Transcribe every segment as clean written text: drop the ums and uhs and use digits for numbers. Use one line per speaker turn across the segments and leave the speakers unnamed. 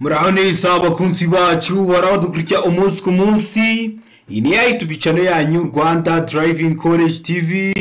Muraho neza abakunzi bacu barabadukurikira umunsi ku munsi. Iyi ni ya YouTube channel yanyu Rwanda Driving College TV,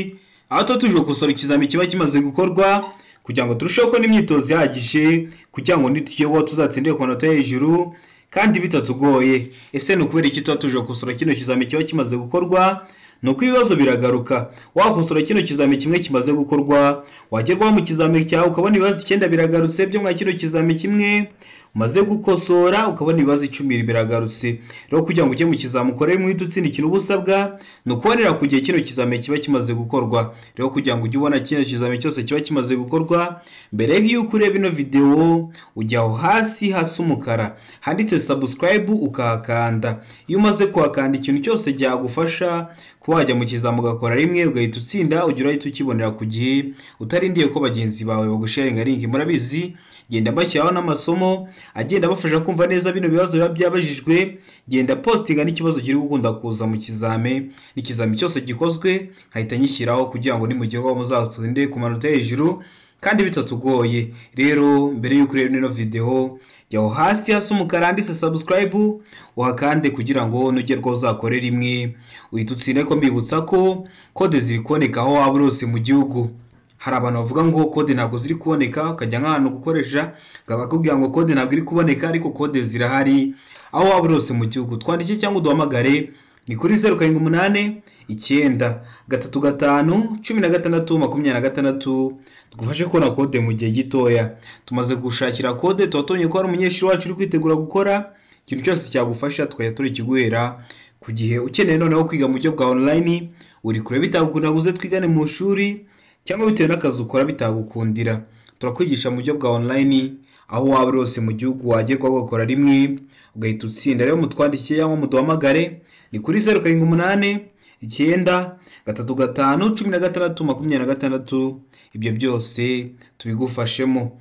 aho tuba tuje gukosora ikizami kiba kimaze gukorwa kugira ngo turusheho kubona imyitozo ihagije, kugira ngo nitugeho tuzatsinde ku manota yo hejuru kandi bitatugoye. Ese ni ukubera iki tuba tuje gukosora kino kizami kiba kimaze gukorwa? Ni uko ibibazo biragaruka. Wakosora kino kizami kimwe kimaze gukorwa, wagerwaho mu kizami cyawe ukabona ibibazo 9 biragarutse byo mwa kino kizami kimwe umaze gukosora, ukabona ibibazo 10 biragarutse. Rero kugira ngo ujye mu kizami ukore mu utsinda ikintu uba usabwa ni ukubonera ku gihe kino kizami kiba kimaze gukorwa. Rero kugira ngo ujye ubona kino kizami cyose kiba kimaze gukorwa, mbere y'uko ureba ino video ujya aho hasi hasi umukara handitse subscribe ukahakanda. Iyo umaze kuhakanda ikintu cyose cyagufasha kuba wajya mu kizami ugakora rimwe ugahita utsinda, ujya urahita ukibonera ku gihe utarindiye ko bagenzi bawe bagusharinga link. Murabizi genda bashyiraho n'amasomo agenda abafasha kumva neza bino bibazo biba byabajijwe, genda postinga n'ikibazo kiri gukunda kuza mu kizame, n'ikizami cyose gikozwe nkahita nyishyiraho kugira ngo nimugerwaho muzatsinde ku manota hejuru kandi bitatugoye. Rero mbere y'uko ureba ino video jya aho hasi hasi umukara handitse subscribe uhakande kugira ngo nugerwaho uzakore rimwe uhite utsinde. Ko mbibutsa ko kode ziri kuboneka aho waba uri hose mu gihugu. Hari abantu bavuga ngo kode ntabwo ziri kuboneka, ukajya nk'ahantu gukoresha bakakubwira ngo kode ntabwo iri kuboneka, ariko kode zirahari aho waba uri hose mu gihugu. Twandike cyangwa uduhamagare ni kuri 078 9 3 5 16 26, tugufashe kubona kode mu gihe gitoya. Tumaze gushakira kode, tuba tubonye ko hari umunyeshuri wacu uri kwitegura gukora ikintu cyose cyagufasha, tukajya turikiguhera ku gihe. Ukeneye noneho kwiga mu buryo bwa online, uri kure bitagukundira ngo uze twigane mu ishuri, cyangwa bitewe n'akazi ukora bitagukundira, turakwigisha mu buryo bwa online aho waba uri hose mu gihugu, wagerwaho ugakora rimwe ugahita utsinda. Rero mutwandikiye cyangwa muduhamagare ni kuri 078 9 3 5 16 26, ibyo byose tubigufashemo.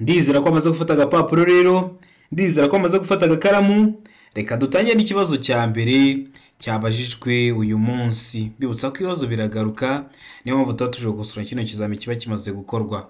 Ndizera ko amaze gufata agapapuro, rero ndizera ko amaze gufata agakaramu. Reka dutangire n'ikibazo cya mbere cyabajijwe uyu munsi. Mbibutsa ko ibibazo biragaruka, niyo mpamvu tuba tuje gukosora kino kizami kiba kimaze gukorwa.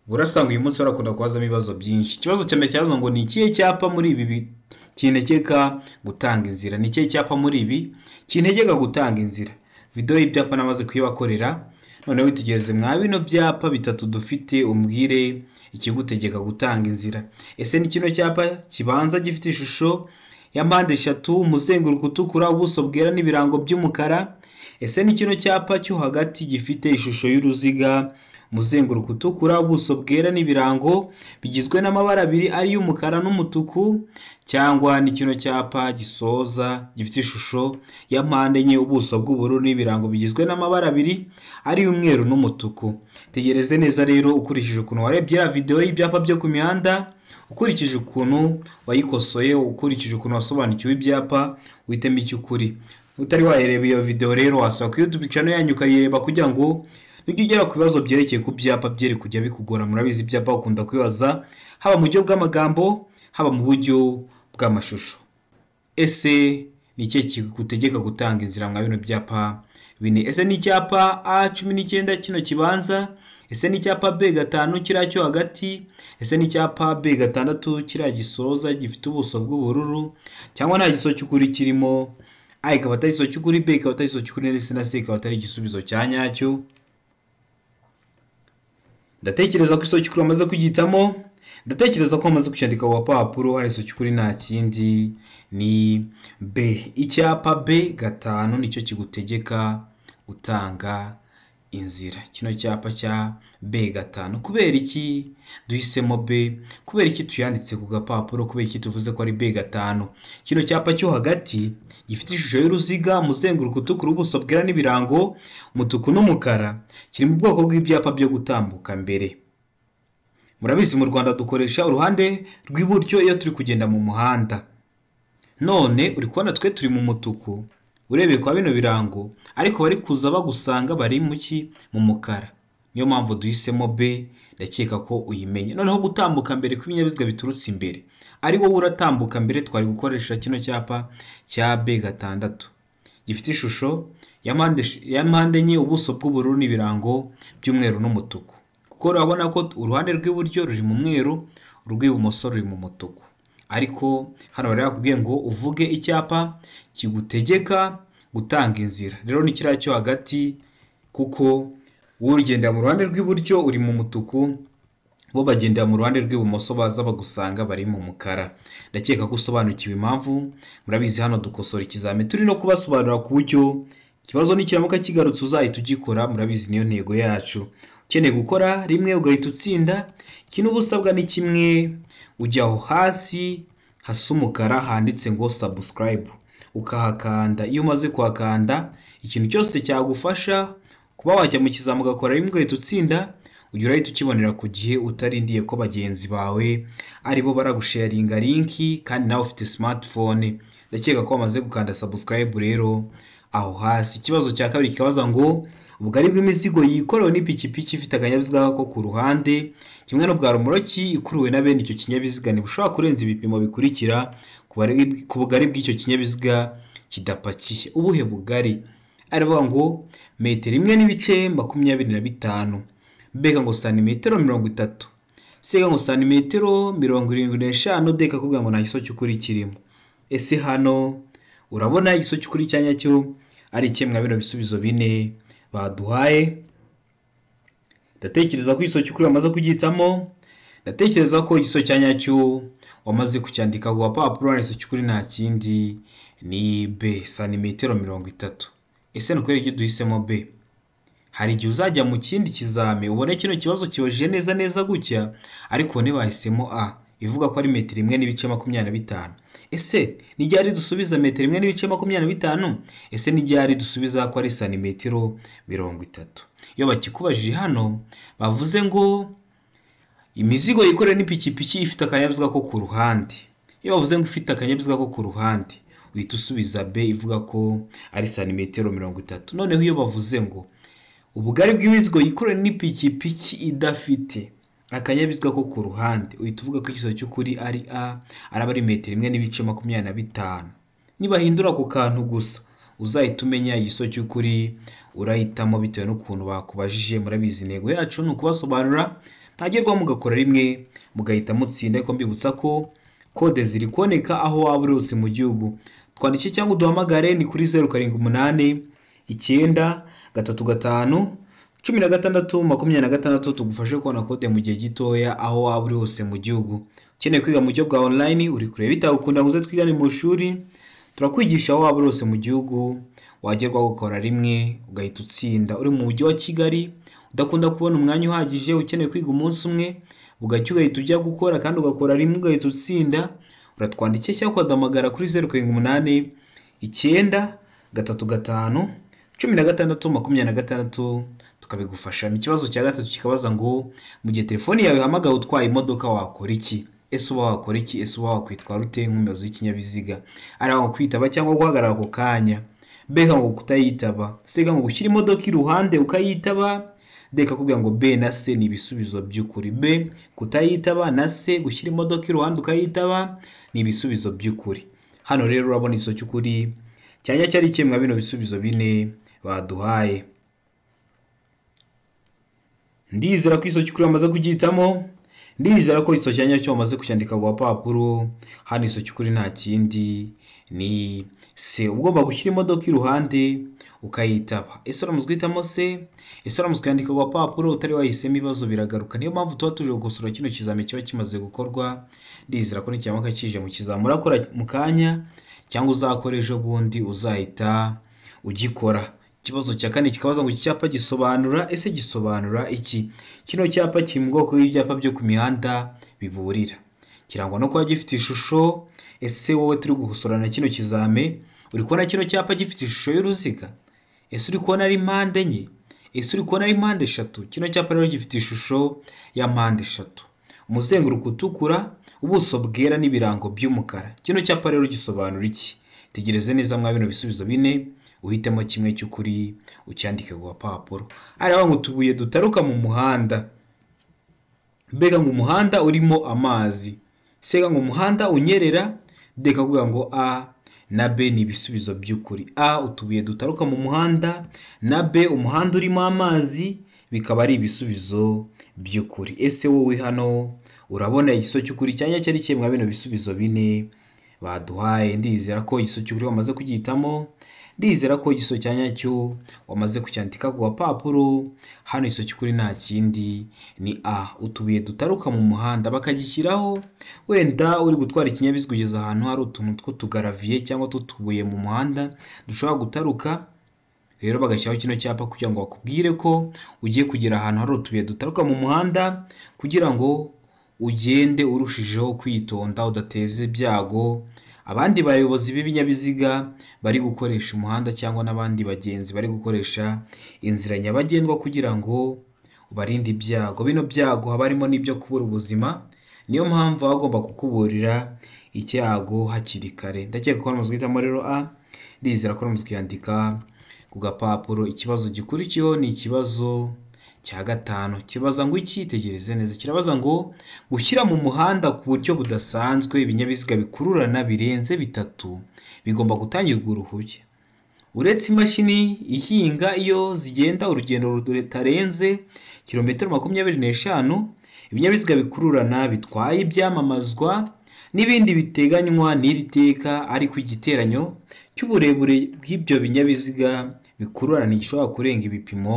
Urasanga uyu munsi barakunda kubazamo ibibazo byinshi. Ikibazo cya mbere cyabaza ngo ni ikihe cyapa muri ibi kintegeka gutanga inzira? Ni ikihe cyapa muri ibi kintegeka gutanga inzira? Video y'ibyapa namaze kuyibakorera, noneho witegereze mwa bino byapa bitatu dufite umbwire ikigutegeka gutanga inzira. Ese ni kino cyapa kibanza gifite ishusho ya mpande eshatu, umuzenguruko utukura, ubuso bwera n'ibirango by'umukara? Ese ni kino cyapa cyo hagati gifite ishusho y'uruziga, umuzenguruko utukura, ubuso bwera n'ibirango bigizwe n'amabara abiri ari y'umukara n'umutuku? Cyangwa ni kino cyapa gisoza gifite ishusho ya mpande enye, ubuso bw'ubururu n'ibirango bigizwe n'amabara abiri ari y'umweru n'umutuku? Tegereze neza rero ukurikije ukuntu warebye ya video y'ibyapa byo ku mihanda, ukurikije ukuntu wayikosoye, ukurikije ukuntu wasobanukiwe ibyapa, uhitemo icyo ukuri. Utari wayireba iyo video rero wasaba ku YouTube channel yanyu ukayireba kugira ngo nujya ugera ku bibazo byerekeye ku byapa byere kujya bikugora. Murabizi ibyapa ukunda kwibaza haba mu buryo bw'amagambo, haba mu buryo bw'amashusho. Ese ni ikihe kigutegeka gutanga inzira mwa bino byapa bine? Ese ni icyapa A19 kino kibanza? Ese ni icyapa B5 kiriya cyo hagati? Ese ni icyapa B6 kiriya gisoza gifite ubuso bw'ubururu? Cyangwa nta gisozo cy'ukuri kirimo? A ikaba atari igisubizo cy'ukuri, B ikaba atari igisubizo cy'ukuri, ndetse na C ikaba atari igisubizo cya nyacyo. Ndatekereza ko igisubizo cy'ukuri wamaze kugihitamo, ndatekereza ko wamaze kucyandika ku gapapuro. Hari igisubizo cy'ukuri nta kindi, ni B. Icyapa B5 nicyo kigutegeka gutanga inzira. Kino cyapa cya B5. Kubera iki duhisemo B? Kubera iki tuyanditse ku gapapuro? Kubera iki tuvuze ko ari B5? Kino cyapa cyo hagati gifite ishusho y'uruziga, umuzenguruko utukura, ubuso bwera n'ibirango umutuku n'umukara, kiri mu bwoko bw'ibyapa byo gutambuka mbere. Murabizi mu Rwanda dukoresha uruhande rw'iburyo iyo turi kugenda mu muhanda. None uri kubona twe turi mu mutuku urebeye kwa bino birango, ariko bari kuza bagusanga bari mu mukara. Niyo mpamvu duhisemo B, ndakeka ko uyimenye. Noneho gutambuka mbere kw'ibinyabiziga biturutse imbere, ari wowe uratambuka mbere, twari gukoresha kino cyapa cya B6 gifite ishusho ya mpande enye, ubuso bw'ubururu n'ibirango by'umweru n'umutuku. Kuko urabona ko uruhande rw'iburyo ruri mu mweru, urw'ibumoso ruri mu mutuku. Ariko hano bari bakubwiye ngo uvuge icyapa kigutegeka gutanga inzira. Rero ni kiriya cyo hagati, kuko ugendera mu ruhande rw'iburyo uri mu mutuku, bo bagendera mu ruhande rw'ibumoso baza bagusanga bari mu mukara. Ndakeka ko usobanukiwe impamvu. Murabizi hano dukosora ikizami turi no kubasobanurira ku buryo ikibazo nikiramuka kigarutse uzahita ugikora. Murabizi niyo ntego yacu. Ukeneye gukora rimwe ugahita utsinda, ikintu uba usabwa ni kimwe, ujya aho hasi hasa umukara handitse ngo subscribe, ukahakanda. Iyo umaze kuhakanda, ikintu cyose cyagufasha kuba wajya mu kizami ugakora rimwe ugahita utsinda, ujya urahita ukibonera ku gihe, utarindiye ko bagenzi bawe aribo baragusharinga link kandi nawe ufite smartphone. Ndakeka ko wamaze gukanda subscribe rero aho hasi. Ikibazo cya kabiri kikabaza ngo ubugari bw'imizigo yikorewe n'ipikipiki ifite akanyabiziga ko ku ruhande kimwe n'ubwa rumoroki ikuruwe na bene icyo kinyabiziga ntibushobora kurenza ibipimo bikurikira ku bugari bw'icyo kinyabiziga kidapakiye. Ubuhe bugari? Aravuga ngo metero 1.25, B ngo santimetero 30, C ngo santimetero 75, D kakubwira ngo nta giso cy'ukuri kirimo. Ese hano urabona igiso cy'ukuri cya nyacyo ari kimwe mwa bino bisubizo bine baduhaye? Ndatekereza ko igiso cy'ukuri wamaze kugihitamo. Ndatekereza ko igiso cya nyacyo wamaze kucyandika ku gapapuro. Igiso cy'ukuri nta kindi ni B, santimetero 30. Ese ni ukubera iki duhisemo B? Hari igihe uzajya mu kindi kizami ubone kino kibazo kibajije neza neza gutya, ariko ubone bahisemo A ivuga ko ari metero 1.25. Ese ni ryari dusubiza metero 1.25? Ese ni ryari dusubiza ko ari santimetero 30? Iyo bakikubajije hano bavuze ngo imizigo yikorewe n'ipikipiki ifite akanyabiziga ko ku ruhande. Iyo bavuze ngo ifite akanyabiziga ko ku ruhande, uhita usubiza B ivuga ko ari santimetero 30. Noneho iyo bavuze ngo ubugari bw'imizigo yikorewe n'ipikipiki idafite akanyabiziga ko ku ruhande, uhita uvuga ko igisubizo cy'ukuri ari A, araba ari metero 1.25. Nibahindura ku kantu gusa uzahita umenya igisubizo cy'ukuri urahitamo bitewe n'ukuntu bakubajije. Murabizi intego yacu ni ukubasobanurira, ntagerwa mugakora rimwe mugahita mutsinda. Ariko mbibutsa ko kode ziri kuboneka aho waba uri hose mu gihugu. Twandike cyangwa uduhamagare ni kuri 0 7 8 9 3 5 16 26, tugufashe kubona kode mu gihe gitoya aho waba uri hose mu gihugu. Ukeneye kwiga mu buryo bwa online, uri kureba bitagukunda, muze twigane mu ishuri, turakwigisha aho waba uri hose mu gihugu. Wagerwaho gukora rimwe ugahita utsinda. Uri mu mujyi wa Kigali udakunda kubona umwanya uhagije, ukeneye kwiga umunsi umwe bugacya ugahita ujya gukora kandi ugakora rimwe ugahita utsinda, uratwandikiye cyangwa ukaduhamagara kuri 0 7 8 9 3 5 16 26, tukabigufasha. Ikibazo cya gatatu kikabaza ngo mu gihe telefoni yawe ihamagaye utwaye imodoka wakora iki? Ese uba wakora iki? Ese uba wakwitwara ute nk'umuyobozi w'ikinyabiziga? Ari aho kwitaba cyangwa guhagarara ako kanya? B ngo kutayitaba, C ngo gushyira imodoka iruhande ukayitaba, D kakubwira ngo B na C ni ibisubizo by'ukuri. B kutayitaba na C gushyira imodoka iruhande ukayitaba ni ibisubizo by'ukuri. Hano rero urabona igisubizo cy'ukuri cyanya cyari kimwe bino bisubizo bine baduhaye. Ndizera ko igisubizo cy'ukuri wamaze kugihitamo. Ndizera ko igisubizo cya nyacyo wamaze kucyandika ku gapapuro. Hano igisubizo cy'ukuri nta kindi ni C. Ugomba gushyira imodoka iruhande ukayitaba. Ese uramutse uhitamo C? Ese uramutse ukayandika ku gapapuro utari wahisemo, ibibazo biragaruka. Niyo mpamvu tuba tuje gukosora kino kizami kiba kimaze gukorwa. Ndizera ko nikiramuka kije mu kizami urakora mu kanya cyangwa uzakora ejo bundi uzahita ugikora. Ikibazo cya kane kikabaza ngo iki cyapa gisobanura, ese gisobanura iki? Kino cyapa kiri mu bwoko bw'ibyapa byo ku mihanda biburira, kirangwa no kuba gifite ishusho. Ese wowe turi gukosorana kino kizame uri kubona kino cyapa gifite ishusho y'uruziga? Ese uri kubona ari mpande enye? Ese uri kubona ari mpande eshatu? Kino cyapa rero gifite ishusho ya mpande eshatu, umuzenguruko utukura, ubuso bwera n'ibirango by'umukara. Kino cyapa rero gisobanura iki? Tegereze neza mwa bino bisubizo bine, uhitemo kimwe cy'ukuri ucyandike ku gapapuro. Hariya ngo utubuye dutaruka mu muhanda, mbega ngo umuhanda urimo amazi, sega ngo umuhanda unyerera, D kakuvuga ngo A na B ni ibisubizo by'ukuri. A utubuye dutaruka mu muhanda na B umuhanda urimo amazi bikaba ari ibisubizo by'ukuri. Ese wowe hano Urabona igisubizo cy'ukuri cyanya cyari kimwe mwa bino bisubizo bine baduhaye. Ndizera ko igisubizo cy'ukuri wamaze kugihitamo, ndizera ko igisubizo cya nyacyo wamaze kucyandika ku gapapuro. Hano igisubizo cy'ukuri nta kindi ni A, utubuye dutaruka mu muhanda bakagishyiraho. Wenda uri gutwara ikinyabiziga ugeze ahantu hari utuntu tw'utugaraviye cyangwa tw'utubuye mu muhanda dushobora gutaruka, rero bagashyiraho kino cyapa kugira ngo bakubwire ko ugiye kugera ahantu hari utubuye dutaruka mu muhanda, kugira ngo ugende urushijeho kwitonda udateza ibyago abandi bayobozi b'ibinyabiziga bari gukoresha umuhanda cyangwa n'abandi bagenzi bari gukoresha inzira nyabagendwa, kugira ngo ubarinde ibyago. Bino byago haba harimo n'ibyo kubura ubuzima, niyo mpamvu baba bagomba kukuburira icyago hakiri kare. Ndakeka ko wamaze guhitamo rero A, ndizera ko wamaze kuyandika ku gapapuro. Ikibazo gikurikiyeho ni ikibazo cya gatanu, kibaza ngo iki? Tegereze neza. Kirabaza ngo gushyira mu muhanda ku buryo budasanzwe ibinyabiziga bikururana birenze bitatu bigomba gutangirwa uruhushya, uretse imashini ihinga iyo zigenda urugendo rutarenze kilometero 25, ibinyabiziga bikururana bitwaye ibyamamazwa n'ibindi biteganywa n'iri teka, ariko igiteranyo cy'uburebure bw'ibyo binyabiziga bikururana ntigishobora kurenga ibipimo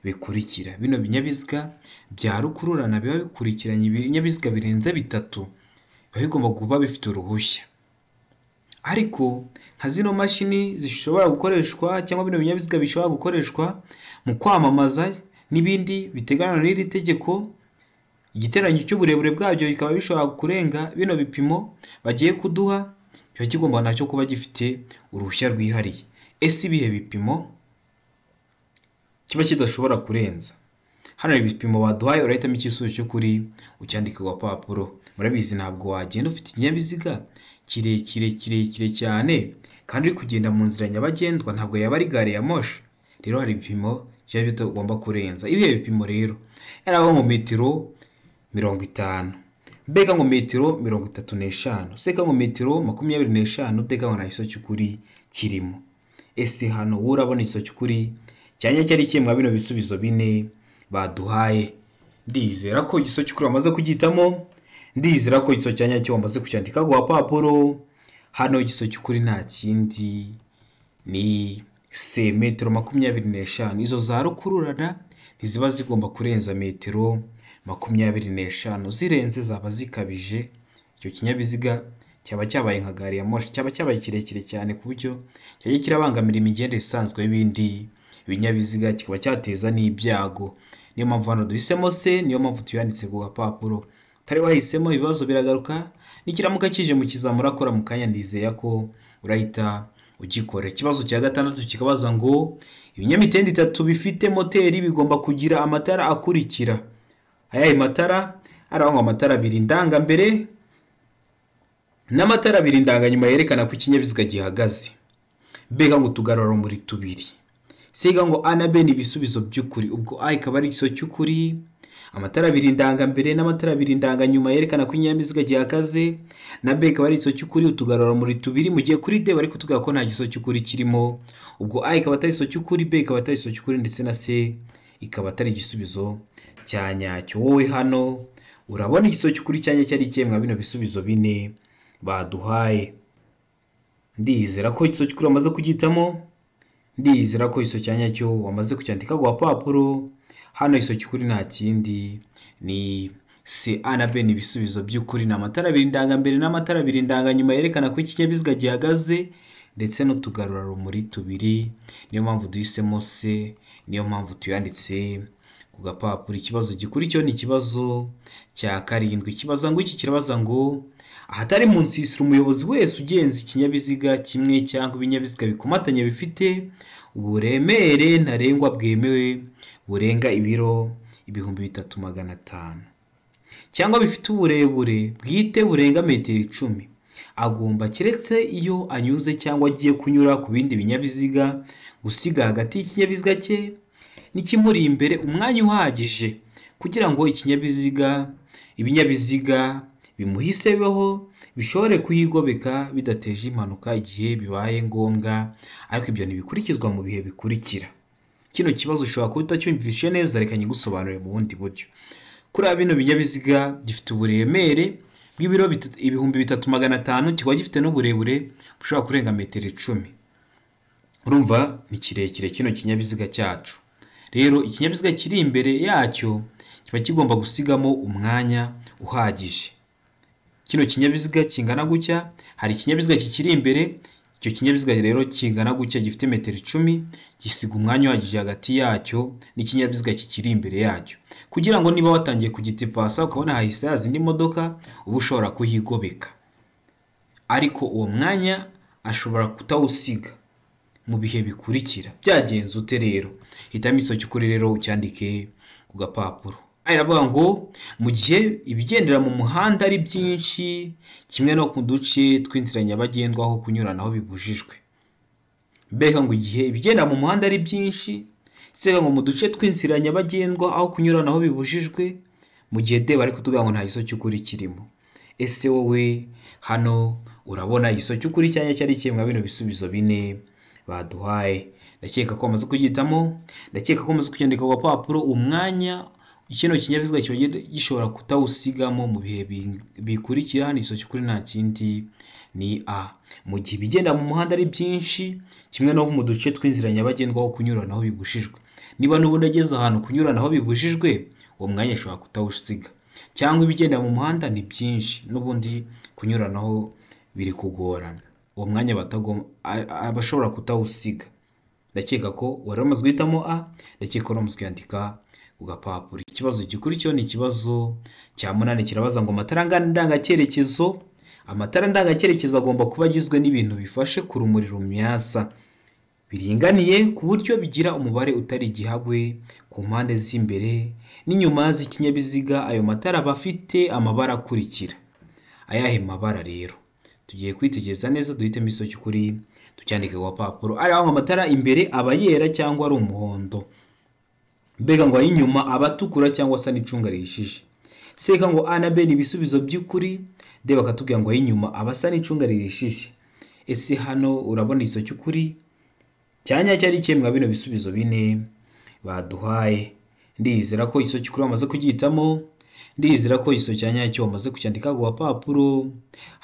bikurikira. Bino binyabiziga bya rukururana biba bikurikiranye ibinyabiziga birenze bitatu biba bigomba kuba bifite uruhushya, ariko nka zino mashini zishobora gukoreshwa cyangwa bino binyabiziga bishobora gukoreshwa mu kwamamaza n'ibindi biteganywa n'iri tegeko, igiteranyo cy'uburebure bwabyo bikaba bishobora kurenga bino bipimo bagiye kuduha, kiba kigomba nacyo kuba gifite uruhushya rwihariye. Ese ibihe bipimo kiba kidashobora kurenza? Hano ibipimo baduhaye, urahitamo igisubizo cy'ukuri ucyandika ku gapapuro. Murabizi ntabwo wagenda ufite ikinyabiziga kirekire kirekire cyane kandi uri kugenda mu nzira nyabagendwa, ntabwo yaba ari gari ya moshi. Rero hari ibipimo biba bitagomba kurenza. Ibihe bipimo rero yari mu metero 50, mbega ngo metero 35, seka ngo metero 25, deka ngo nta gisubizo cy'ukuri kirimo. Ese hano wowe urabona igisubizo cy'ukuri cyanya cyari kimwe mwa bino bisubizo bine baduhaye? Ndizera ko igisubizo cy'ukuri wamaze kugihitamo, ndizera ko igisubizo cya nyacyo wamaze kucyandika ku gapapuro. Hano igisubizo cy'ukuri nta kindi ni C, metero 25. Izo za rukururana ntiziba zigomba kurenza metero 25, zirenze zaba zikabije. Icyo kinyabiziga cyaba cyabaye nka gari ya moshi, cyaba cyabaye kirekire cyane ku buryo cyajya kirabangamira imigendere isanzwe y'ibindi binyabiziga, kikaba cyateza n'ibyago. Niyo mpamvu hano duhisemo C, niyo mpamvu tuyanditse ku gapapuro. Utari wahisemo ibibazo biragaruka, nikiramuka kije mu kizamura akora mu kanya, ndizeye ko urahita ugikora. Ikibazo cya gatandatu kikabaza ngo ibinyamitende itatu bifite moteri bigomba kugira amatara akurikira. Ayahe matara? Arangwa amatara abiri ndangambere n'amatara abiri ndanganyuma yerekana ko ikinyabiziga gihagaze. Mbega ngo utugarurarumuri tubiri. Siga ngo A na B ni ibisubizo by'ukuri, ubwo A ikaba ari igisubizo cy'ukuri, amatara abiri ndangambere n'amatara abiri ndanganyuma yerekana ko ikinyabiziga gihagaze, na B ikaba ari igisubizo cy'ukuri, utugarurarumuri tubiri. Mu gihe kuri D bari kutubwira ko nta gisubizo cy'ukuri kirimo, ubwo A ikaba atari igisubizo cy'ukuri, B ikaba atari igisubizo cy'ukuri, ndetse na C ikaba atari igisubizo cya nyacyo. Wowe hano urabona igisubizo cy'ukuri cya nyacyo ari ikihe mwa bino bisubizo bine baduhaye? Ndizera ko igisubizo cy'ukuri wamaze kugihitamo, ndizera ko igisubizo cya nyacyo wamaze kucyandika ku gapapuro. Hano igisubizo cy'ukuri nta kindi ni C. A na B ni ibisubizo by'ukuri, ni amatara abiri ndangambere n'amatara abiri ndanganyuma yerekana ko ikinyabiziga gihagaze, ndetse n'utugarurarumuri tubiri. Niyo mpamvu duhisemo C, niyo mpamvu tuyanditse ku gapapuro. Ikibazo gikurikiyeho ni ikibazo cya karindwi, kibaza ngo iki? Kirabaza ngo ahatari mu nsisiro umuyobozi wese ugenza ikinyabiziga kimwe cyangwa ibinyabiziga bikomatanye bifite uburemere ntarengwa bwemewe burenga ibiro 3500 cyangwa bifite uburebure bwite burenga metero 10, agomba keretse iyo anyuze cyangwa agiye kunyura ku bindi binyabiziga gusiga hagati y'ikinyabiziga cye n'ikimuri imbere umwanya uhagije kugira ngo ibinyabiziga bimuhiseho bishobore kuyigobeka bidateje impanuka igihe bibaye ngombwa, ariko ibyo ntibikurikizwa mu bihe bikurikira. Kino kibazo ushobora kuba utacyumvishe neza, reka nyigusobanurire mu bundi buryo. Kuri bino binyabiziga gifite uburemere bw'ibiro 3500, kikaba gifite n'uburebure bushobora kurenga metero 10. Urumva ni kirekire kino kinyabiziga cyacu. Rero ikinyabiziga kiri imbere yacyo kiba kigomba gusigamo umwanya uhagije. Kino kinyabiziga kingana gutya, hari ikinyabiziga kikiri imbere, icyo kinyabiziga rero kingana gutya gifite metero 10, gisiga umwanya uhagije hagati yacyo n'ikinyabiziga kikiri imbere yacyo, kugira ngo niba watangiye kugitepasa ukabona hahise haza indi modoka, uba ushobora kuhigobeka. Ariko uwo mwanya ashobora kutawusiga mu bihe bikurikira. Byagenze ute rero? Hitamo igisobanuro cy'ukuri rero ucyandike ku gapapuro. Iravuga ngo mu gihe ibigendera mu muhanda ari byinshi, kimwe no ku duce tw'inzira nyabagendwa aho kunyuranaho bibujijwe. Mbega ngo igihe ibigendera mu muhanda ari byinshi, sega ngo mu duce tw'inzira nyabagendwa aho kunyuranaho bibujijwe, mu gihe de bari kutubwira ngo nta gisobanuro cy'ukuri kirimo. Ese wowe hano urabona igisobanuro cy'ukuri cyanya cyari ikihe mwa bino bisubizo bine baduhaye? Ndakeka ko bamaze kugihitamo, ndakeka ko bamaze kucyandika ku gapapuro. Umwanya kino kinyabiziga kiba gishobora kutawusigamo mu bihe bikurikira, hano igisobanuro cy'ukuri nta kindi ni A. Mu gihe ibigenda mu muhanda ari byinshi, kimwe no mu duce tw'inzira nyabagendwa aho kunyuranaho bibujijwe. Niba n'ubundi ageze ahantu kunyuranaho bibujijwe, uwo mwanya ashobora kutawusiga. Cyangwa ibigenda mu muhanda ni byinshi, n'ubundi kunyuranaho biri kugorana, uwo mwanya abashobora kutawusiga. Ndakeka ko wari wamaze guhitamo A, ndakeka ko wari wamaze kuyandika ku gapapuro. Ikibazo gikurikiyeho ni ikibazo cya 8, kirabaza ngo amatara ndangacyerekezo, amatara ndangacyerekezo agomba kuba agizwe n'ibintu bifashe ku rumuri rumyasa biringaniye ku buryo bigira umubare utari igihagwe ku mpande z'imbere n'inyuma z'ikinyabiziga. Ayo matara aba afite amabara akurikira. Ayahe mabara rero? Tugiye kwitegereza neza duhitemo igisobanuro cy'ukuri tucyandike ku gapapuro. Ariya amatara imbere aba yera cyangwa ari umuhondo, mbega ngo ay'inyuma aba atukura cyangwa asa n'icunga rihishije. Seka ngo A na B ni ibisubizo by'ukuri, D bakatubwira ngo ay'inyuma aba asa n'icunga rihishije. Ese hano urabona igisobanuro cy'ukuri cyanya cyari ikihe mwa bino bisubizo bine baduhaye? Ndizera ko igisobanuro cy'ukuri bamaze kugihitamo, ndizera ko igisobanuro cya nyacyo bamaze kucyandika ku gapapuro.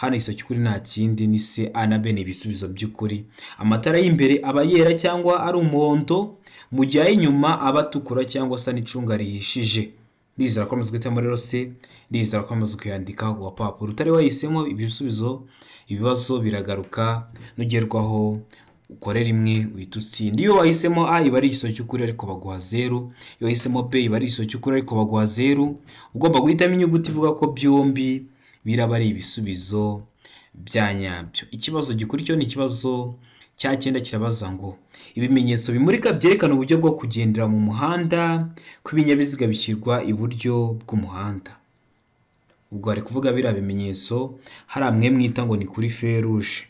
Hano igisobanuro cy'ukuri nta kindi ni C, A na B ni ibisubizo by'ukuri. Amatara y'imbere aba yera cyangwa ari umuhondo, mu gihe ay'inyuma aba atukura cyangwa asa n'icunga rihishije. Ndizera ko bamaze guhitamo rero C, ndizera ko bamaze kuyandika ku gapapuro. Utari wahisemo ibisubizo, ibibazo biragaruka, nugerwaho ukore rimwe uhita utsinda. Iyo wahisemo A iba ari igisobanuro cy'ukuri ariko baguha 0, iyo wahisemo B iba ari igisobanuro cy'ukuri ariko baguha 0. Ugomba guhitamo inyuguti ivuga ko byombi biraba ari ibisubizo bya nyabyo. Ikibazo gikurikiyeho ni ikibazo cya 9, kirabaza ngo ibimenyetso bimurika byerekana uburyo bwo kugendera mu muhanda kw'ibinyabiziga bishyirwa iburyo bw'umuhanda. Ubwo hari kuvuga biriya bimenyetso hari amwe mwita ngo ni kuri feruje,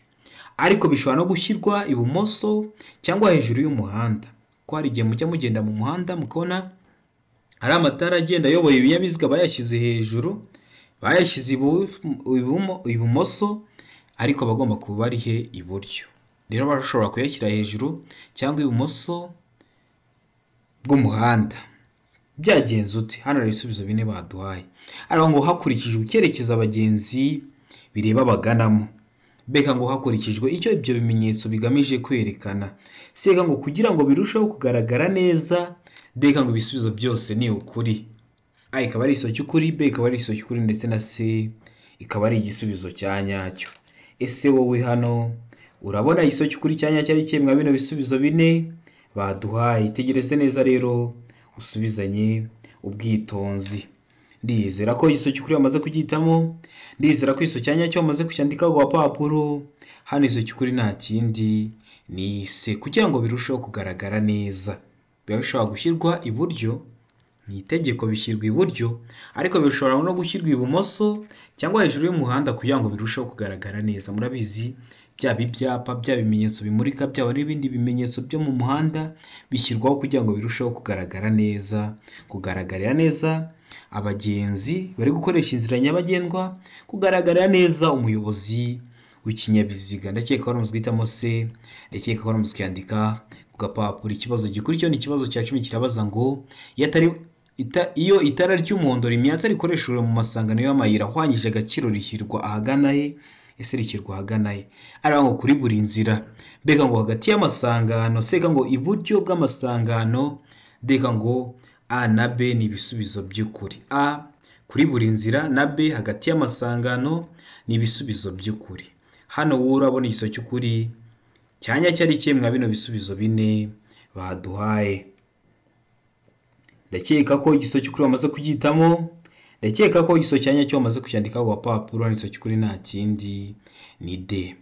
ariko bishobora no gushyirwa ibumoso cyangwa hejuru y'umuhanda. Ko hari igihe mujya mugenda mu muhanda mukabona hari amatara agenda ayoboye ibinyabiziga bayashyize hejuru, bayashyize ibumoso, ariko aba agomba kuba ari he iburyo. Rero bashobora kuyashyira hejuru cyangwa ibumoso bw'umuhanda. Byagenze ute? Hano hari ibisubizo bine baduhaye. Ariko ngo hakurikijwe icyerekezo abagenzi bireba baganamo, mbega ngo hakurikijwe icyo ibyo bimenyetso bigamije kwerekana, seka ngo kugira ngo birusheho kugaragara neza, deka ngo ibisubizo byose ni ukuri. A ikaba ari igisobanuro cy'ukuri, B ikaba ari igisobanuro cy'ukuri, ndetse na C ikaba ari igisubizo cya nyacyo. Ese wowe hano urabona igisobanuro cy'ukuri cya nyacyo ari ikihe mwa bino bisubizo bine baduhaye? Itegereze neza rero usubizanye ubwitonzi. Ndizera ko igisobanuro cy'ukuri bamaze kugihitamo, ndizera ko igisobanuro cya nyacyo bamaze kucyandika ku gapapuro. Hano igisobanuro cy'ukuri nta kindi ni C, kugira ngo birusheho kugaragara neza. Biba bishobora gushyirwa iburyo, ni itegeko bishyirwa iburyo, ariko bishobora no gushyirwa ibumoso cyangwa hejuru y'umuhanda kugira ngo birusheho kugaragara neza. Murabizi byaba ibyapa, byaba ibimenyetso bimurika, byaba n'ibindi bimenyetso byo mu muhanda bishyirwaho kugira ngo birusheho kugaragara neza, kugaragarira neza abagenzi bari gukoresha inzira nyabagendwa, kugaragarira neza umuyobozi w'ikinyabiziga. Ndakeka ko wari guhitamo C, ndakeka ko wari kuyandika ku gapapuro. Ikibazo gikurikiyeho ni ikibazo cya 10, kirabaza ngo iyo atari Iyo itara ry'umuhondo rimyatsa rikoreshejwe mu masangano y'amayira ahwanyije agaciro rishyirwa ahagana he? Ese rishyirwa ahagana he? Aravuga ngo kuri buri nzira, mbega ngo hagati y'amasangano, seka ngo iburyo bw'amasangano, deka ngo A na B ni ibisubizo by'ukuri. A kuri buri nzira na B hagati y'amasangano ni ibisubizo by'ukuri. Hano wowe urabona igisubizo cy'ukuri cyanya cyari kimwe mwa bino bisubizo bine baduhaye. Ndakeka ko igisubizo cy'ukuri wamaze kugihitamo, ndakeka ko igisubizo cya nyacyo wamaze kucyandika ku gapapuro, igisubizo cy'ukuri nta kindi ni D.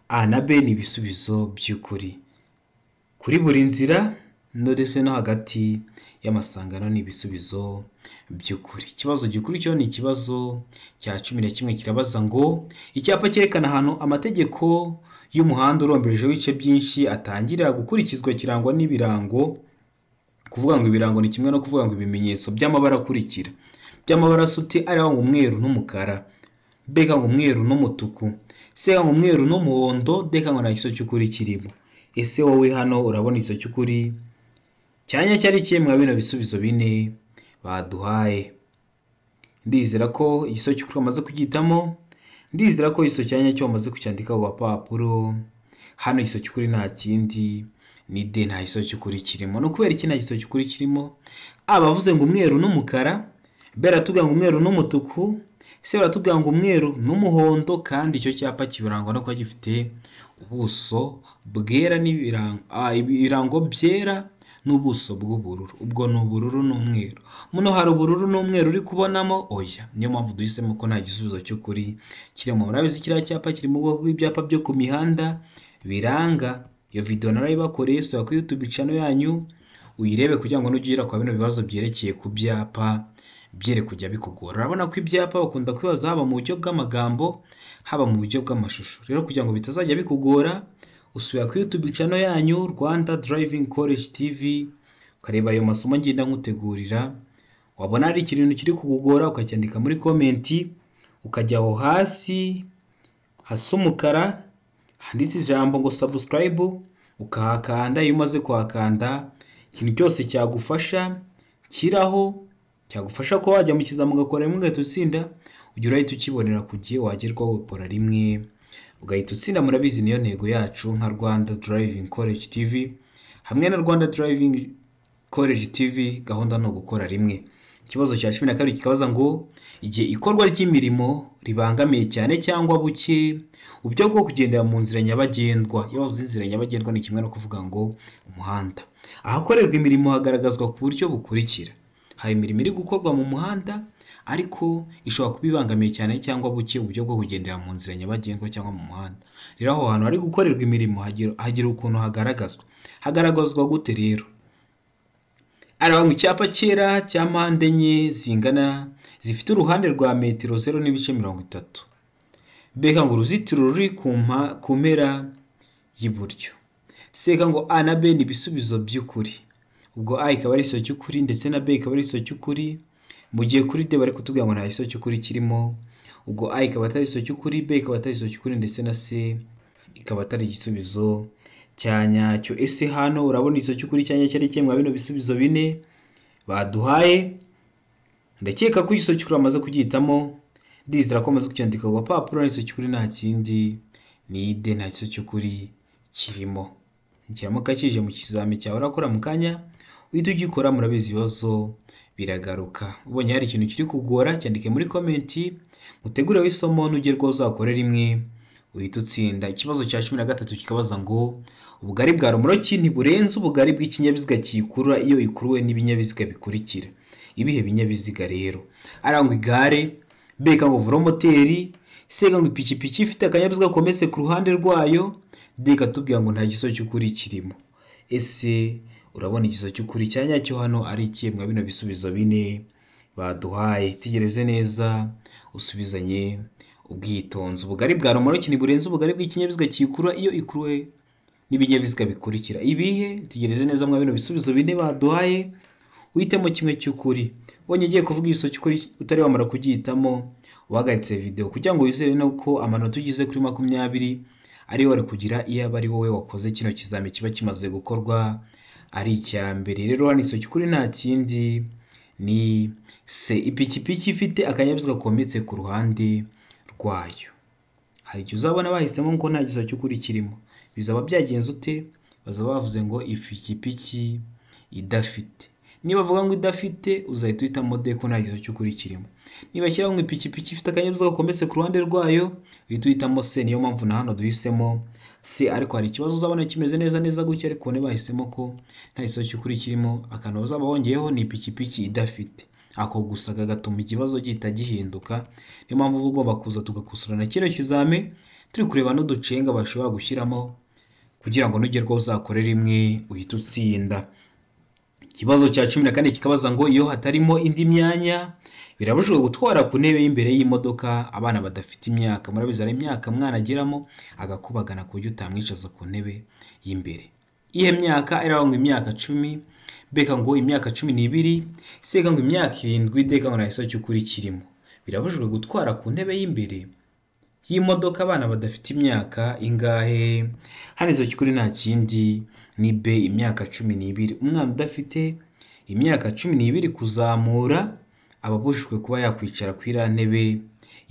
A na B ni ibisubizo by'ukuri. Kuri buri nzira ndetse no hagati y'amasangano ni ibisubizo by'ukuri. Ikibazo gikurikiyeho ni ikibazo cya 11 kirabaza ngo icyapa cyerekana ahantu amategeko y'umuhanda uromberejeho ibice byinshi atangirira gukurikizwa kirangwa n'ibirango. Kuvuga ngo ibirango ni kimwe no kuvuga ngo ibimenyetso by'amabara akurikira. By'amabara asuti ariho ngo umweru n'umukara, beka ngo umweru n'umutuku, seka ngo umweru n'umuhondo, deka ngo nta gisubizo cy'ukuri kirimo. Ese wowe hano urabona igisubizo cy'ukuri cyanya cyari kimwe mwa bino bisubizo bine baduhaye? Ndizera ko igisubizo cy'ukuri wamaze kugihitamo, ndizera ko igisubizo cya nyacyo wamaze kucyandika ku gapapuro. Hano igisubizo cy'ukuri nta kindi ni D, nta gisubizo cy'ukuri kirimo. No kubera iki nta gisubizo cy'ukuri kirimo? A bavuze ngo umweru n'umukara, B baratubwira ngo umweru n'umutuku, C baratubwira ngo umweru n'umuhondo, kandi icyo cyapa kibarangwa no kuba gifite ubuso bwera n'ibirango, ibirango byera n'ubuso bw'ubururu. Ubwo ni ubururu n'umweru. Muno hari ubururu n'umweru uri kubonamo? Oya. Niyo mpamvu duhisemo ko nta gisubizo cy'ukuri kirimo. Murabizi kiriya cyapa kiri mu bwoko bw'ibyapa byo ku mihanda biranga. Iyo video narayibakoreye, sura kuri YouTube channel yanyu uyirebe kugira ngo nugera kwa bino bibazo byerekeye ku byapa byere kujya bikugora. Urabona ko ibyapa bakunda kwibaza haba mu buryo bw'amagambo, haba mu buryo bw'amashusho. Rero kugira ngo bitazajya bikugora, usubira kuri YouTube channel yanyu Rwanda Driving College TV, ukareba ayo masomo ngenda nkutegurira. Wabona hari ikintu kiri kukugora ukacyandika muri comment, ukajya aho hasi hasa umukara handitse ijambo ngo subscribe, ukahakanda. Iyo umaze kuhakanda, ikintu cyose cyagufasha kiraho, cyagufasha ko wajya mu kizami ugakora rimwe ugahita utsinda, ujya urahita ukibonera ku gihe, wagerwaho ugakora rimwe ugahita utsinda. Murabizi niyo ntego yacu nka Rwanda Driving College TV hamwe na Rwanda Driving College TV, gahunda ni ugukora rimwe. Ikibazo cya 12 kikabaza ngo igihe ikorwa ry'imirimo ribangamiye cyane cyangwa buke uburyo bwo kugendera mu nzira nyabagendwa. Iyo bavuze inzira nyabagendwa ni kimwe no kuvuga ngo umuhanda. Ahakorerwa imirimo hagaragazwa ku buryo bukurikira. Hari imirimo iri gukorwa mu muhanda ariko ishobora kuba ibangamiye cyane cyangwa buke uburyo bwo kugendera mu nzira nyabagendwa cyangwa mu muhanda. Rero aho hantu hari gukorerwa imirimo hagira ukuntu hagaragazwa. Hagaragazwa gute rero? Aravuga icyapa cyera cya mpande enye zingana zifite uruhande rwa metero 0.30. Beka ngo uruzitiro ruri ku mpera y'iburyo. Seka ngo A na B ni ibisubizo by'ukuri. Ubwo A ikaba ari igisubizo cy'ukuri ndetse na B ikaba ari igisubizo cy'ukuri, mu gihe kuri D bari kutubwira ngo nta gisubizo cy'ukuri kirimo. Ubwo A ikaba atari igisubizo cy'ukuri, B ikaba atari igisubizo cy'ukuri ndetse na C ikaba atari igisubizo cya nyacyo. Ese hano urabona igisubizo cy'ukuri cya nyacyo ari kimwe mwa bino bisubizo bine baduhaye? Ndakeka ko igisubizo cy'ukuri bamaze kugihitamo, ndizera ko bamaze kucyandika ku gapapuro. Igisubizo cy'ukuri nta kindi ni D, nta gisubizo cy'ukuri kirimo. Nikiramuka kije mu kizami cyawe urakora mu kanya uhita ugikora, murabizi ibibazo biragaruka. Ubonye hari ikintu kiri kugora cyandike muri comment, utegure isomo nugerwaho uzakore rimwe uhita utsinda. Ikibazo cya 13 kikabaza ngo ubugari bwa romoruki ntiburenze ubugari bw'ikinyabiziga kiyikurura iyo ikuruwe n'ibinyabiziga bikurikira. Ibihe binyabiziga rero? Arangwa igare, B ngo velomoteri, C ngo ipikipiki ifite akanyabiziga kometse ku ruhande rwayo, D katubwira ngo nta gisubizo cy'ukuri kirimo. Ese urabona igisubizo cy'ukuri cya nyacyo hano ari ikihe mwa bino bisubizo bine baduhaye? Tegereze neza usubizanye ubwitonzi. Ubugari bwa romoruki ntiburenze ubugari bw'ikinyabiziga kiyikurura iyo ikuruwe n'ibinyabiziga bikurikira. Ibihe? Tegereze neza mwa bino bisubizo bine baduhaye, uhitemo kimwe cy'ukuri. Ubonye ugiye kuvuga igisubizo cy'ukuri utari wamara kugihitamo, uhagaritse video kugira ngo wizere nuko amanota ugize kuri 20 ari wari kugira iyo aba ari wowe wakoze kino kizami kiba kimaze gukorwa ari icya mbere. Rero hano igisubizo cy'ukuri nta kindi Ni C, ipikipiki ifite akanyabiziga kometse ku ruhande rwayo. Hari igihe uzabona bahisemo ko nta gisubizo cy'ukuri kirimo, bizaba byagenze ute? Bazaba bavuze ngo ipikipiki idafite. Niba bavuga ngo idafite, uzahita uhitamo D ko nta gisubizo cy'ukuri kirimo. Niba bashyiraho ngo ipikipiki ifite akanyabiziga kometse ku ruhande rwayo, uhita uhitamo C. Niyo mpamvu na hano duhisemo C. Ariko hari ikibazo uzabona kimeze neza neza gutya, ariko ubone bahisemo ko nta gisubizo cy'ukuri kirimo, akantu bazaba bongeyeho ni ipikipiki idafite. Ako gusa kagatuma ikibazo gihita gihinduka. Niyo mpamvu uba ugomba kuza tugakosorana kino kizami, turi kureba n'uducenga bashobora gushyiramo kugira ngo nugerwaho uzakore rimwe uhite utsinda. Ikibazo cya 14 kikabaza ngo iyo hatarimo indi myanya, birabujijwe gutwara ku ntebe y'imbere y'imodoka abana badafite imyaka. Murabizi, hari imyaka umwana ageramo agakubagana ku buryo utamwicaza ku ntebe y'imbere. Iyihe myaka? Iravuga ngo imyaka 10, B ngo imyaka 12, C ngo imyaka 7, D ngo nta gisubizo cy'ukuri kirimo. Birabujijwe gutwara ku ntebe y'imbere y'imodoka abana badafite imyaka ingahe? Hano igisubizo cy'ukuri nta kindi, ni B, imyaka 12. Umwana udafite imyaka 12 kuzamura aba abujijwe kuba yakwicara ku iriya ntebe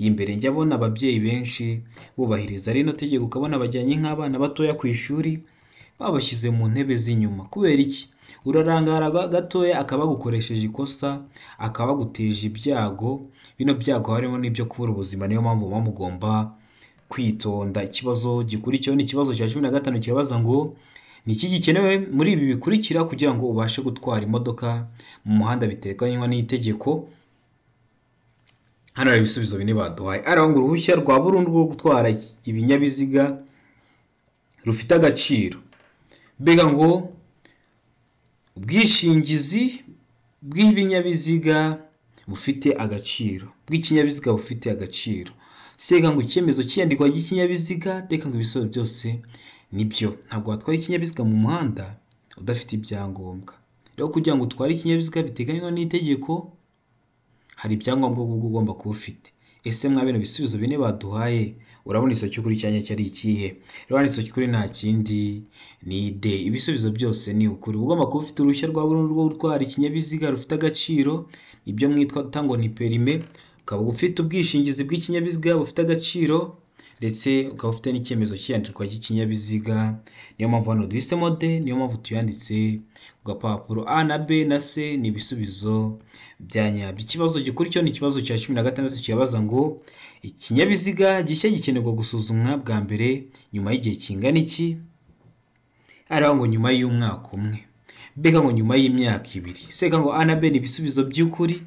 y'imbere. Njya mbona ababyeyi benshi bubahiriza rino tegeko, ukabona bajyanye nk'abana batoya ku ishuri babashyize mu ntebe z'inyuma. Kubera iki? Urarangara gatoya akaba agukoresheje ikosa, akaba aguteje ibyago. Bino byago harimo n'ibyo kubura ubuzima, niyo mpamvu muba mugomba kwitonda. Ikibazo gikurikiyeho ni ikibazo cya 15, kirabaza ngo ni iki gikenewe muri ibi bikurikira kugira ngo ubashe gutwara imodoka mu muhanda biteganywa n'itegeko? Hano hari ibisubizo bine baduhaye. Aravuga ngo uruhushya rwa burundu rwo gutwara ibinyabiziga rufite agaciro. Mbega ngo ubwishingizi bw'ibinyabiziga bufite agaciro, bw'ikinyabiziga bufite agaciro. C ngo icyemezo cy'iyandikwa ry'ikinyabiziga. D ngo ibisubizo byose nibyo. Ntabwo watwara ikinyabiziga mu muhanda udafite ibyangombwa. Rero kugira ngo utware ikinyabiziga biteganywa n'itegeko, hari ibyangombwa uba ugomba kuba ufite. Ese mwa bino bisubizo bine baduhaye, urabona igisubizo cy'ukuri cyanya cyari ikihe? Rero hano igisubizo cy'ukuri nta kindi, ni D. Ibisubizo byose ni ukuri. Uba ugomba kuba ufite uruhushya rwa burundu rwo gutwara ikinyabiziga rufite agaciro, ibyo mwitwa ngo ni permis, ukaba ufite ubwishingizi bw'ikinyabiziga bufite agaciro, ndetse ukaba ufite n'icyemezo cy'iyandikwa ry'ikinyabiziga. Niyo mpamvu hano duhisemo D, niyo mpamvu tuyanditse ku gapapuro. A na B na C ni ibisubizo bya nyabyo. Ikibazo gikurikiyeho ni ikibazo cya 16, kirabaza ngo ikinyabiziga gishya gikenerwa gusuzumwa bwa mbere nyuma y'igihe kingana iki? Aravuga ngo nyuma y'umwaka umwe, B ngo nyuma y'imyaka 2, C ngo A na B ni ibisubizo by'ukuri,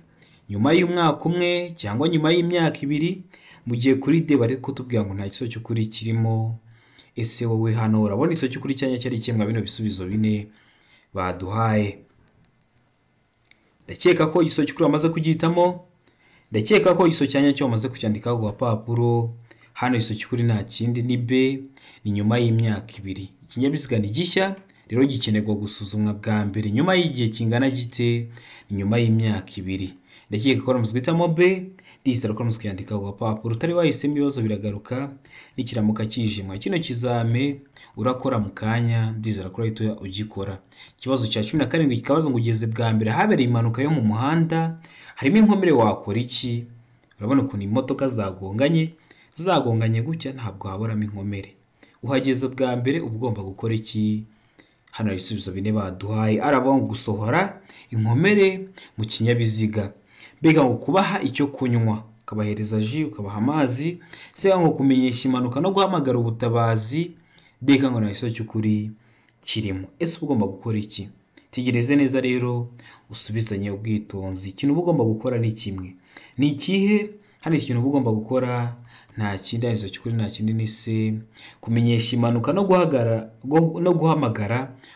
nyuma y'umwaka umwe cyangwa nyuma y'imyaka 2, mu gihe kuri D bari kutubwira ngo nta gisubizo cy'ukuri kirimo. Ese wowe hano urabona igisubizo cy'ukuri cyanya cyari ikihe mwa bino bisubizo bine baduhaye? Ndakeka ko igisubizo cy'ukuri wamaze kugihitamo, ndakeka ko igisubizo cya nyacyo wamaze kucyandika ku gapapuro. Hano igisubizo cy'ukuri nta kindi, ni B, ni nyuma y'imyaka 2. Ikinyabiziga ni gishya, rero gikenerwa gusuzumwa bwa mbere nyuma y'igihe kingana gite? Ni nyuma y'imyaka 2. Ndakeka ko wamaze guhitamo B, ndizera ko wamaze kuyandika ku gapapuro. Utari wahisemo, ibibazo biragaruka nikiramuka kijimwa. Kino kizame urakora mu kanya, ndizera ko urahita ugikora. Ikibazo cya 17 kikabaza ngo ugeze bwa mbere habereye impanuka yo mu muhanda, harimo inkomere, wakora iki? Urabona ukuntu imodoka zagonganye, zagonganye gutya, ntabwo haburamo inkomere. Uhageze bwa mbere, uba ugomba gukora iki? Hano hari ibisubizo bine baduhaye. Aravuga ngo gusohora inkomere mu kinyabiziga, mbega ngo kubaha icyo kunywa, ukabahereza jus, ukabaha amazi, C ngo kumenyesha impanuka no guhamagara ubutabazi, D ngo nta gisubizo cy'ukuri kirimo. Ese uba ugomba gukora iki? Tegereze neza rero, usubizanye ubwitonzi. Ikintu uba ugomba gukora ni kimwe. Ni ikihe? Hano ikintu uba ugomba gukora nta kindi, igisubizo cy'ukuri nta kindi, ni C, kumenyesha impanuka no guhamagara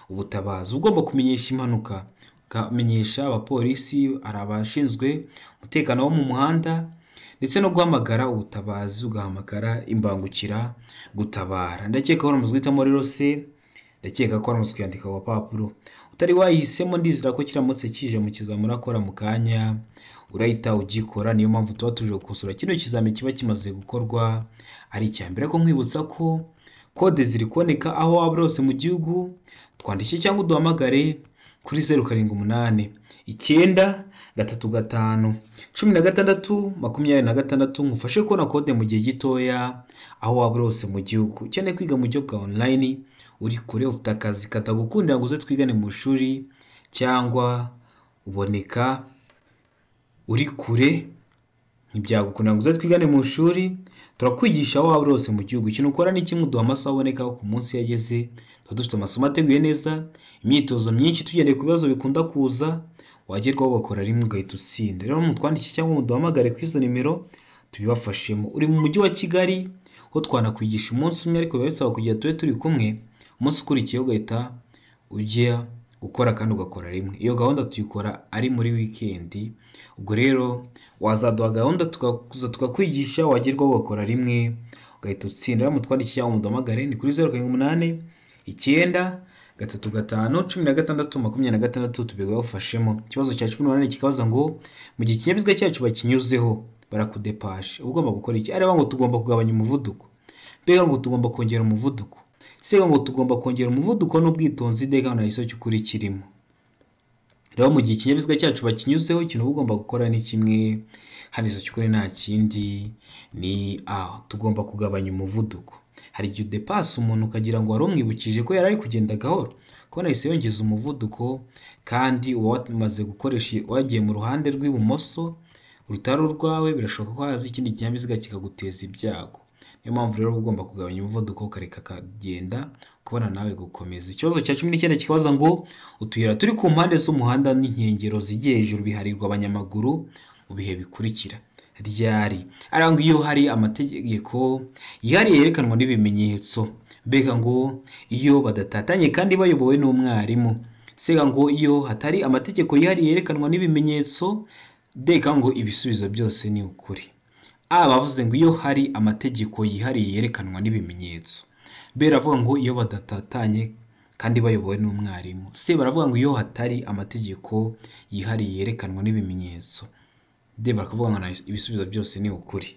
ubutabazi. Uba ugomba kumenyesha impanuka, ukamenyesha abapolisi, hari abashinzwe umutekano wo mu muhanda, ndetse no guhamagara ubutabazi, ugahamagara imbangukira gutabara. Ndakeka ko wamaze guhitamo rero C, ndakeka ko wamaze kuyandika ku gapapuro. Utari wayihisemo, ndizera ko kiramutse kije mu kizami urakora mu kanya, urahita ugikora. Niyo mpamvu tuba tuje gukosora kino kizami kiba kimaze gukorwa ari icya mbere. Ariko nkwibutsa ko kode ziri kuboneka aho waba uri hose mu gihugu, twandike cyangwa uduhamagare kuri 0789 35 16 26, ngufashe kubona kode mu gihe gitoya aho waba uri hose mu gihugu. Ukeneye kwiga mu buryo bwa online, uri kure, ufite akazi katagukundira ngo uze twigane mu ishuri, cyangwa uboneka uri kure ntibyagukundira ngo uze twigane mu ishuri, turakwigisha aho waba uri hose mu gihugu. Ikintu ukora ni kimwe, uduha amasaha aboneka ku munsi yageze, tuba dufite amasomo ateguye neza, imyitozo myinshi tugendeye ku bibazo bikunda kuza, wagerwaho ugakora rimwe ugahita utsinda. Rero mutwandike cyangwa muduhamagare kuri izo nimero tubibafashemo. Uri mu mujyi wa Kigali ho twanakwigisha umunsi umwe, ariko biba bisaba kugira tube turi kumwe, umunsi ukurikiyeho ugahita ujya gukora kandi ugakora rimwe. Iyo gahunda tuyikora ari muri wikendi, ubwo rero wazaduha gahunda tukaza tukakwigisha, wagerwaho ugakora rimwe ugahita utsinda. Rero mutwandike cyangwa muduhamagare ni kuri 0 7 8 9 3 5 16 26, tubibafashemo. Ikibazo cya 18 kikabaza ngo mu gihe ikinyabiziga cyacu bakinyuzeho barakudepashe, uba ugomba gukora iki? Areba ngo tugomba kugabanya umuvuduko, mbega ngo tugomba kongera umuvuduko, se ngo tugomba kongera umuvuduko n'ubwitonzi, ndega nta gisozi cy'ukuri kirimo. Rero mu gihe ikinyabiziga cyacu bakinyuzeho, ikintu uba ugomba gukora ni kimwe, hano igisozi cy'ukuri nta kindi, ni A, tugomba kugabanya umuvuduko. Hari igihe udepasa umuntu ukagira ngo wari umwibukije ko yari ari kugenda gahoro, kubona yahise yongeza umuvuduko, kandi uba wamaze gukoresha, wagiye mu ruhande rw'ibumoso rutari urwawe, birashoboka ko haza ikindi kinyabiziga kikaguteza ibyago. Niyo mpamvu rero uba ugomba kugabanya umuvuduko ukareka akagenda, kubona nawe gukomeza. Ikibazo cya 19 kikabaza ngo utuyira turi ku mpande z'umuhanda n'inkengero zigiye hejuru biharirwa abanyamaguru mu bihe bikurikira ryari? Arangwa iyo hari amategeko yihariye yerekanwa n'ibimenyetso, mbega ngo iyo badatatanye kandi bayobowe n'umwarimu, sega ngo iyo hatari amategeko yihariye yerekanwa n'ibimenyetso, deka ngo ibisubizo byose ni ukuri. A bavuze ngo iyo hari amategeko yihariye yerekanwa n'ibimenyetso, B baravuga ngo iyo badatatanye kandi bayobowe n'umwarimu, C baravuga ngo iyo hatari amategeko yihariye yerekanwa n'ibimenyetso, D bakavuga ngo ibisubizo byose ni ukuri.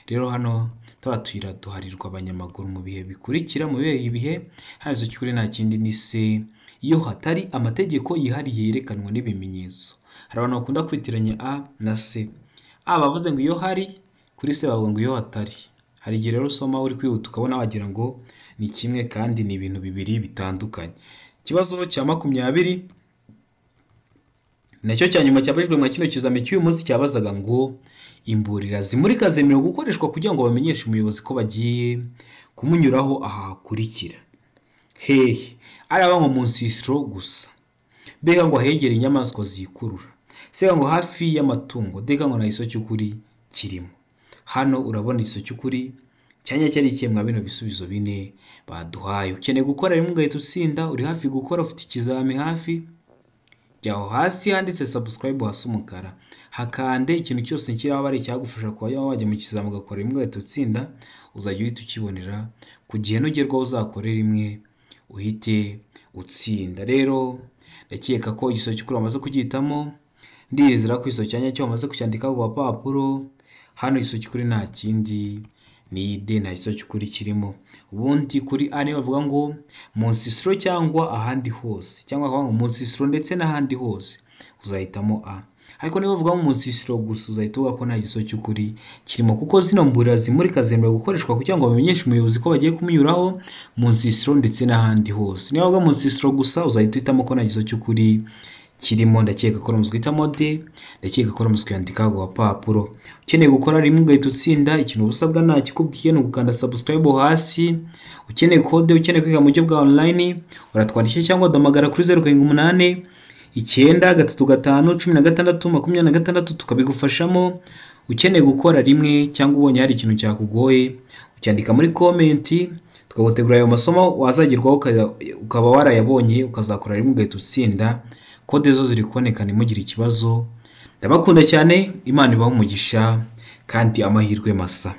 Rero hano turiya tuyira duharirwa abanyamaguru mu bihe bikurikira, mu bihe bihe hano cy'ukuri nta kindi ni C, iyo hatari amategeko yihariye yerekanwa n'ibimenyetso. Hari abantu bakunda kwitiranya A na C. A bavuze ngo iyo hari, kuri C bavuga ngo iyo hatari. Hari igihe rero usoma uri kwihuta ukabona wagira ngo ni kimwe kandi ni ibintu bibiri bitandukanye. Ikibazo cya 20 nacyo cya nyuma cyabajijwe mu kino kizami cy'uyu munsi cyabazaga ngo imburira zimurika zemerewe gukoreshwa kugira ngo bamenyeshe umuyobozi ko bagiye kumunyuraho aha hakurikira. Hehe? Araba ngo mu nsisiro gusa, mbega ngo ahegere inyamaswa zikurura, sega ngo hafi y'amatungo, deka ngo nta gisozi cy'ukuri kirimo. Hano urabona igisozi cy'ukuri cyanya cyari ikihe mwa bino bisubizo bine baduhaye. Ukeneye gukora rimwe ugahita utsinda, uri hafi gukora, ufite ikizami hafi, jya aho hasi handitse subscribe hasi umukara, hakande ikintu cyose kiraba ari icyagufasha kuba wajya mu kizami ugakora rimwe ugahita utsinda, uzajya uhita ukibonera ku gihe nugerwaho uzakore rimwe uhite utsinda. Rero ndakeka ko igisozi cy'ukuri wamaze kugihitamo, ndizera ko igisozi cya nyacyo wamaze kucyandikaho ku gapapuro. Hano igisozi cy'ukuri nta kindi ni D, nta gisozi cy'ukuri kirimo. Ubundi kuri A niyo bavuga ngo mu nsisiro cyangwa ahandi hose, cyangwa bakavuga ngo mu nsisiro ndetse n'ahandi hose, uzahitamo A. Ariko niba bavuga ngo mu nsisiro gusa, uzahita uvuga ko nta gisozi cy'ukuri kirimo, kuko zino mburira zimurika zemerewe gukoreshwa kugira ngo bamenyeshe umuyobozi ko bagiye kumunyuraho mu nsisiro ndetse n'ahandi hose. Niba bavuga mu nsisiro gusa, uzahita uhitamo ko nta gisozi cy'ukuri kirimo. Ndakeka ko uramaze guhitamo D, ndakeka ko uramaze kuyandika ku gapapuro. Ukeneye gukora rimwe ugahita utsinda, ikintu uba usabwa nta kikubwiye ni ugukanda subscribe hasi. Ukeneye kode, ukeneye kwiga mu buryo bwa online, uratwandikira cyangwa uduhamagara kuri 0 7 8 9 3 5 16 26, tukabigufashamo. Ukeneye gukora rimwe cyangwa ubonye hari ikintu cyakugoye, ucyandika muri comment, tukagutegura ayo masomo wazagerwaho ukaba warayabonye, ukazakora rimwe ugahita utsinda. Kode zo ziri kuboneka, ntimugire ikibazo. Ndabakunda cyane, Imana ibahe umugisha kandi amahirwe masa.